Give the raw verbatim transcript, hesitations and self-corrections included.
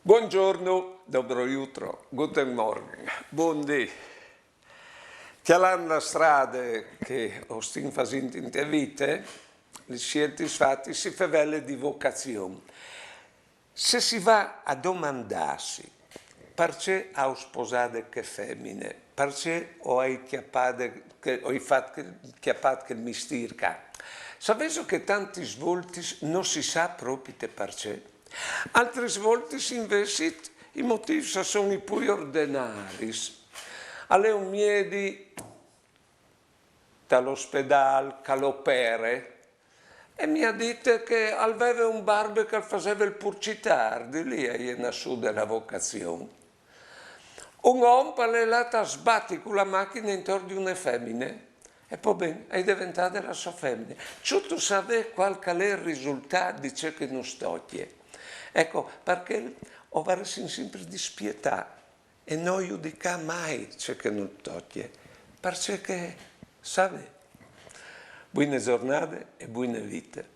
Buongiorno, dobro jutro, guten Morgen, buondì. Cjalant la strade che o stin fasint inte vite, lis sieltis fatis si fevele di vocazion. Se si va a domandâsi parcè o ai sposade chê femine, parcè o ai cjapade, che, o ai fat che, cjapât chel mistîr ca, savêso che tantis voltis no si sa propite parcè. Altris voltis invezit i motîfs a son i plui ordenaris. Al è un miedi tal ospedâl che al opere e mi à dit che al veve un barbe che al faseve il purcitâr, di li e je nassude la vocazion. Un om al è lât a sbati cu la machine intor di une femine e po ben, e je deventade la sô femine. Cjutto savê cuâl che al è il risultât di ce che nus tocje. Eco, parcè o varessin simpri di spietâ e no judicâ mai ce che nus tocje, parcè che savê. Buine zornade e buine vite.